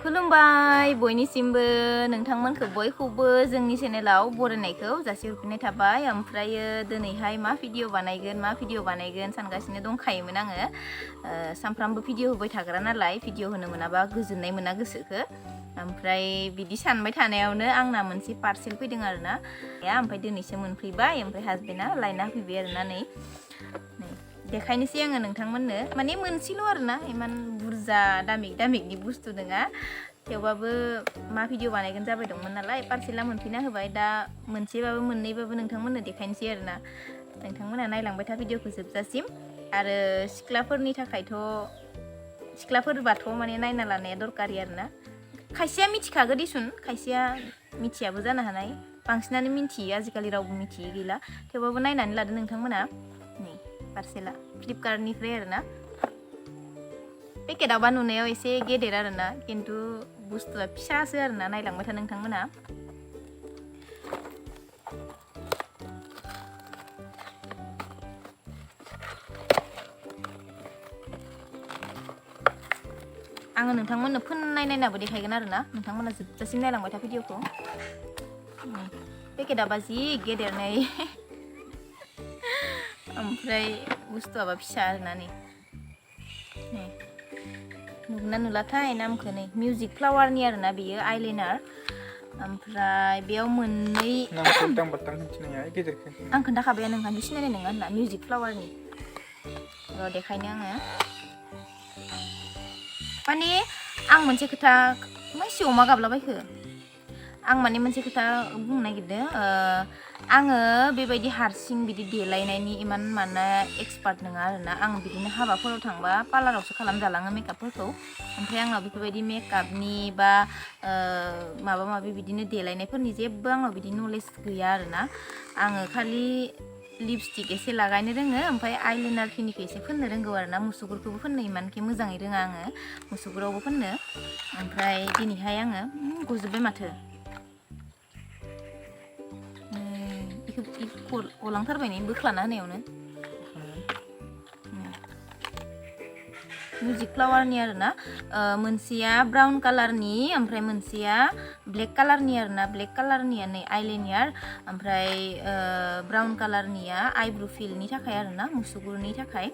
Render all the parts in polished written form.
खुलुमबाय बयनिसिमबो नोंथांमोनखौ बयखौबो जोंनि चेनेलाव बरायनायखौ जासिहरफिननाय थाबाय। ओमफ्रायो दिनैहाय मा भिडिअ बानायगोन सानगासिनो दंखायोमोन आङो। सानफ्रामबो भिडिअ होबाय थाग्रा नालाय भिडिअ होनो मोनाबा गोजोननाय मोना गोसोखौ। ओमफ्राय बिदि सानबाय थानायावनो आंना मोनसे पार्सेल फैदों आरोना। ओमफ्राय दिनैसो मोनफैबाय। ओमफ्राय हासबेन्डआ लायना होफैबाय आरोना नै देखायनोसै आङो नोंथांमोननो। माने मोनसेल' आरोना इमान बुरजा दामिकनि बुस्थु नङा। थेवबाबो मा भिडिअ बानायगोन जाबाय दंमोन नालाय पार्सेला मोनफैना होबाय। दा मोनसेबाबो मोननैबाबो नोंथांमोननो देखायनोसै आरोना। नोंथांमोना नायलांबाय था भिडिअखौ जोबजासिम। आरो सिख्लाफोरनि थाखायथ' सिख्लाफोरबाथ' माने नायना लानाया दरकारि आरोना। खायसेया मिथिखागो दिसुन, खायसेया मिथियाबो जानो हानाय। बांसिनानो मिथियो, आजिखालि रावबो मिथियै गैला। थेवबाबो नायनानै लादो नोंथांमोना। नै पार्सेला फ्लिपकार्टनिफ्राय आरोना। पेकेटावबा नुनायाव एसे गेदेर आरोना, खिन्थु बुस्थुआ फिसासो आरोना। नायलांबाय था नोंथांमोना। आङो नोंथांमोननो फोननाय नायनाबो देखायगोन आरोना। नोंथांमोना जोबजासिम नायलांबाय था भिडिअखौ। पेकेटाबा जि गेदेर नै ओमफ्राय बुस्थुआबा फिसा आरोना। नै नुगोना नुलाथाय नामखौ नै मिउजिक फ्लावारनि आरोना बेयो आइलाइनार। ओमफ्राय बेयाव मोननै आं खोन्थाखाबाय नोंथांखौ सिनायनाय नङा होनना। मिउजिक फ्लावारनि र' देखायनो आङो। माने आं मोनसे खोथा मानसि अमा गाबलाबायखो आं माने मोनसे खोथा बुंनो नागिरदों। आङो बेबायदि हारसिं बिदि देलायनायनि इमान माने एक्सपार्ट नङा आरोना। आं बिदिनो हाबाफोराव थांबा पार्लारावसो खालामजालाङो मेकआपफोरखौ। ओमफ्राय आंनाव बेफोरबायदि मेकआपनि बा माबा माबि बिदिनो देलायनायफोरनि जेबो आंनाव बिदि नलेज गैया आरोना। आङो खालि लिपस्टिक एसे लागायनो रोङो, ओमफ्राय आइलाइनार खिनिखौ एसे फोननो रोंगौ आरोना। मुसुगुरखौबो फोननो इमानखि मोजाङै रोङा आङो, मुसुगुरावबो फोननो। ओमफ्राय दिनैहाय आङो गजोब्बाय माथो बेखौ गलांथारबाय नै बोख्लाना होनायावनो। मिउजिक फ्लावारनि आरोना। मोनसेया ब्राउन कालारनि, ओमफ्राय मोनसेया ब्लेक कालारनि आरोना। ब्लेक कालारनिया नै आइलाइनार, ओमफ्राय ब्राउन कालारनिया आइब्र' फिलनि थाखाय आरोना, मुसुगुरनि थाखाय।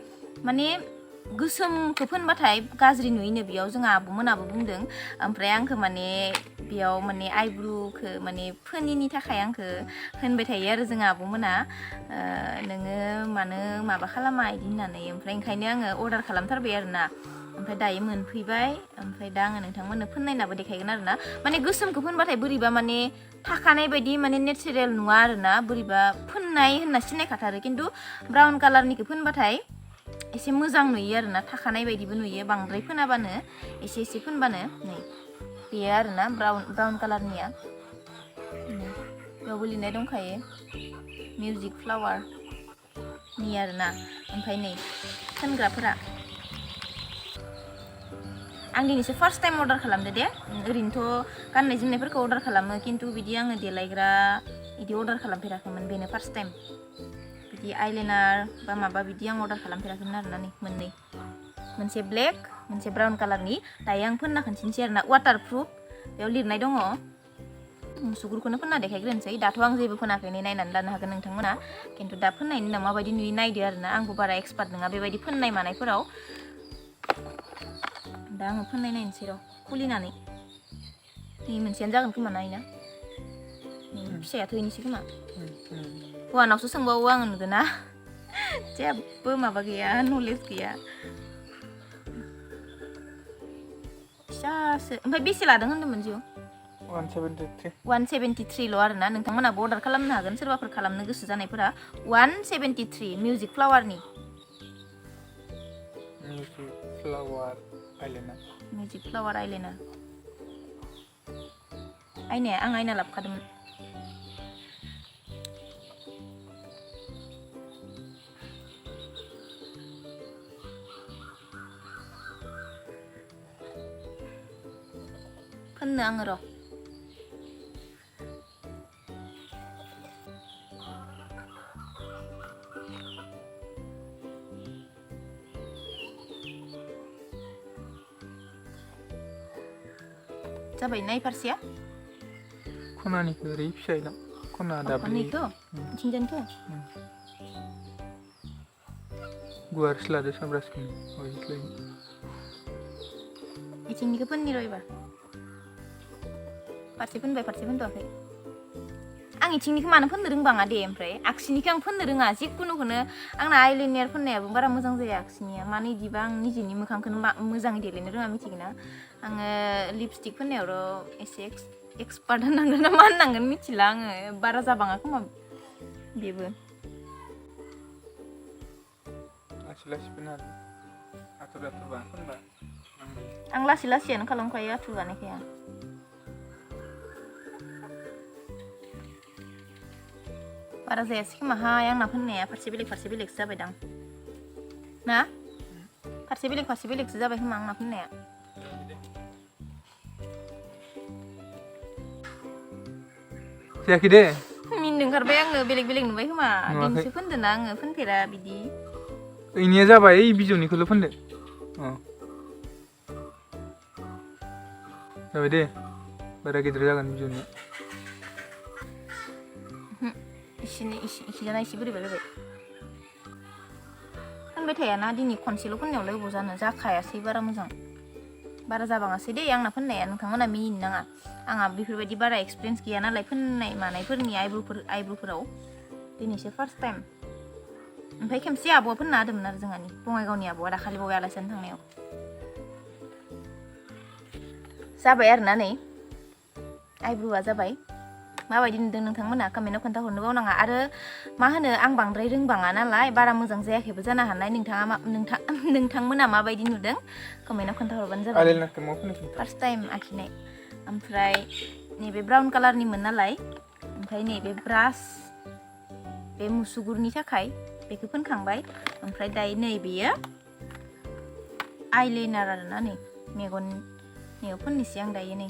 माने गोसोमखौ फोनबाथाय गाज्रि नुयोनो बेयाव जोंहा आब'मोनाबो बुंदों। ओमफ्राय आंखौ माने बेयाव माने आइब्रुखौ माने फोनिनि थाखाय आंखौ होनबाय थायो आरो जोंहा आब'मोना। नोङो मानो माबा खालामा बिदि होननानै। ओमफ्राय ओंखायनो आङो अर्डार खालामथारबाय आरोना। ओमफ्राय दायो मोनफैबाय। ओमफ्राय दा आङो नोंथांमोननो फोननायनाबो देखायगोन आरोना। माने गोसोमखौ फोनबाथाय बोरैबा माने थाखानाय बायदि माने नेचारेल नुवा आरोना। बोरैबा फोननाय होनना सिनायखाथारो। खिन्थु ब्राउन कालारनिखौ फोनबाथाय एसे मोजां नुयो आरोना, थाखानाय बायदिबो नुयो। बांद्राय फोनाबानो एसे एसे फोनबानो नै बेयो आरोना ब्राउन कालारनिया। बेयावबो लिरनाय दंखायो मिउजिक फ्लावारनि आरोना। ओमफ्राय नै फोनग्राफोरा आं दिनैसो फार्स्ट टाइम अर्डार खालामदो दे। ओरैनोथ' गाननाय जोमनायफोरखौ अर्डार खालामो, खिन्थु बिदि आङो देलायग्रा बिदि अर्डार खालामफेराखैमोन। बेनो फार्स्ट टाइम बिदि आइलाइनार बा माबा बिदि आं अर्डार खालामफेराखैमोन आरोना। नै मोननै, मोनसे ब्लेक, मोनसे ब्राउन कालारनि। दायो आं फोनना खोन्थिनोसै आरोना। वाटारप्रुफ बेयाव लिरनाय दङ। मुसुगुरखौनो फोनना देखायग्रोनोसै। दाथ' आं जेबो फोनाखै, नै नायनानै लानो हागोन नोंथांमोना। खिन्थु दा फोननायनि उनाव माबायदि नुयो नायदो आरोना। आंबो बारा एक्सपार्ट नङा बेबायदि फोननाय मानायफोराव। दा आङो फोननाय नायनोसै र' खुलिनानै। नै मोनसेयानो जागोन खोमा ना इना? फिसायाथ' इनोसै खोमा। हौवानावसो सोंबावो आङो, नुदोंना? जेबो माबा गैया, नलेज गैया। फिसासो। ओमफ्राय बेसे लादों होनदोंमोन जिउ? 173ल' आरोना। नोंथांमोनाबो अर्डार खालामनो हागोन, सोरबाफोर खालामनो गोसो जानायफोरा। 173 मिउजिक फ्लावारनि। Music flower eyeliner. आइनाया आं आइना लाबोखादोंमोन। फोननो आङो र'। जाबाय नाय फारसेया खनानिखौ ओरै फिसायला खना दाब्ले खननैखौ इथिंजानिखौ गुवार स्लादो साब्रासखौ ओइलाय इथिंनिखौ फोननि र' एबार फारसे फोनबाय फारसे फोनथ'वाखै आं इथिंनिखौ मानो फोननो रोंबाङा दे ओमफ्राय आगसिनिखौ आं फोननो रोङा जिखुनुखौनो आंना आइलाइनार फोननायाबो बारा मोजां जाया आगसिनिया मानो इदिबा आं निजेनि मोखांखौनो मोजाङै देलायनो रोङा मिथिगोना आङो लिपस्टिक फोननायावल' एसे एक्सपार्ट होननांगोन ना मा होननांगोन मिथिला आङो बारा जाबाङा खोमा बेबो लासै लासै फोनो आरो आथुर आथुरबा फोनबा आं लासै लासैयानो खालामखायो आथुर जानायखाय आं बारा जायासै खोमाहाय आंना फोननाया फारसे बेलेगसो जाबायदां ना फारसे बेलेगसो जाबाय खोमा आंना फोननाया जायाखै दे मिनिनो ओंखारबाय आङो बेलेग नुबाय खोमा दिनैसो फोनदोंना आङो फोनफेरा बिदि ओइनिया जाबाय ओइ बिजौनिखौल' फोनदो जाबाय दे बारा गिदिर जागोन बिजौनिया इखिजाना एसे बोरैबा जाबाय फोनबाय थायाना दिनै खनसेल' फोननायावलाय अबाव जानो जाखायासै बारा मोजां बारा जाबाङासै दे आंना फोननाया नोंथांमोना मिनिनो नाङा आंहा बेफोरबायदि बारा एक्सपिरियेन्स गैया नालाय फोननाय मानायफोरनि आइब्रुफोराव दिनैसो फार्स्ट टाइम ओमफ्राय खेमसे आब'आ फोनना होदोंमोन आरो जोंहानि बङाइगावनि आब'आ दाखालि बावै आलासि जानो थांनायाव जाबाय आरोना नै आइब्रुआ जाबाय माबायदि नुदों नोंथांमोना कमेन्टआव खोन्थाहरनो बावनाङा आरो मा होनो आं बांद्राय रोंबाङा नालाय बारा मोजां जायाखैबो जानो हानाय नोंथांमोना माबायदि नुदों कमेन्टआव खोन्थाहरबानो जाबाय फार्स्ट टाइम आखिनाय ओमफ्राय नैबे ब्राउन कालारनिमोन नालाय ओमफ्राय नैबे ब्रास बे मुसुगुरनि थाखाय बेखौ फोनखांबाय ओमफ्राय दायो नै बेयो आइलाइनार आरोना नै मेगननियाव फोननोसै आं दायो नै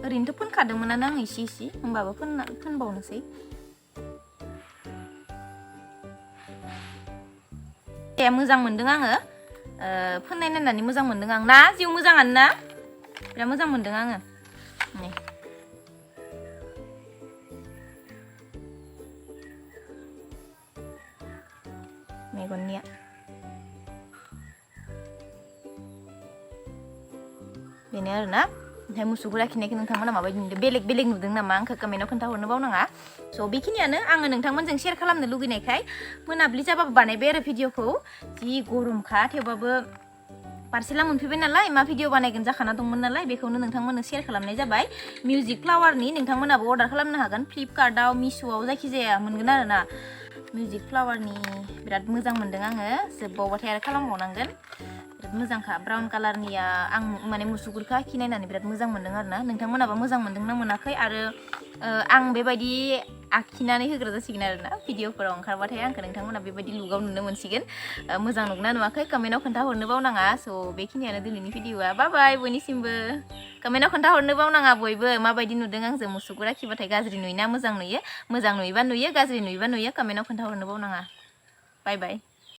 ओरैनोथ' फोनखादोंमोनानो आं इसे होमबाबो फोनबावनोसै मोजां मोनदों आङो फोननाय नायनानै मोजां मोनदों आं ना जिउ मोजाङानो ना बिराद मोजां मोनदों आङो नै मेगननिया बेनो आरोना ओमफ्राय मुसुगुर आखिनायखौ नोंथांमोना माबायदि नुदों बेलेग नुदों नामा आंखौ कमेन्टआव खोन्थाहरनो बावनाङा स' बेखिनियानो आङो नोंथांमोनजों शेयार खालामनो लुगैनायखाय मोनाबिलि जाबाबो बानायबाय आरो भिडिअखौ जि गरमखा थेवबाबो पार्सेला मोनफैबाय नालाय मा भिडिअ बानायगोन जाखाना दंमोन नालाय बेखौनो नोंथांमोननो शेयार खालामनाय जाबाय मिउजिक फ्लावारनि नोंथांमोनाबो अर्डार खालामनो हागोन फ्लिपकार्टआव मिश'आव जायखिजाया मोनगोन आरोना मिउजिक फ्लावारनि बिराद मोजां मोनदों आङो जोबबावबाथाय आरो खालामबावनांगोन बिराद मोजांखा ब्राउन कालारनिया आं माने मुसुगुरखौ आखिनायनानै बिराद मोजां मोनदों आरोना नोंथांमोनाबो मोजां मोनदोंना मोनाखै आरो आं बेबायदि आखिनानै होग्रा जासिगोन आरोना भिडिअफोराव ओंखारबाथाय आंखौ नोंथांमोना बेबायदि लुगाव नुनो मोनसिगोन मोजां नुगोना नुवाखै कमेन्टआव खोन्थाहरनो बावनाङा स' बेखिनियानो दिनैनि भिडिअआ बाय बयनिसिमबो कमेन्टआव खोन्थाहरनो बावनाङा बयबो माबायदि नुदों आंजों मुसुगुर आखिबाथाय गाज्रि नुयोना मोजां नुयो मोजां नुयोबा नुयो गाज्रि नुयोबा नुयो कमेन्टआव खोन्थाहरनो बावनाङा बाय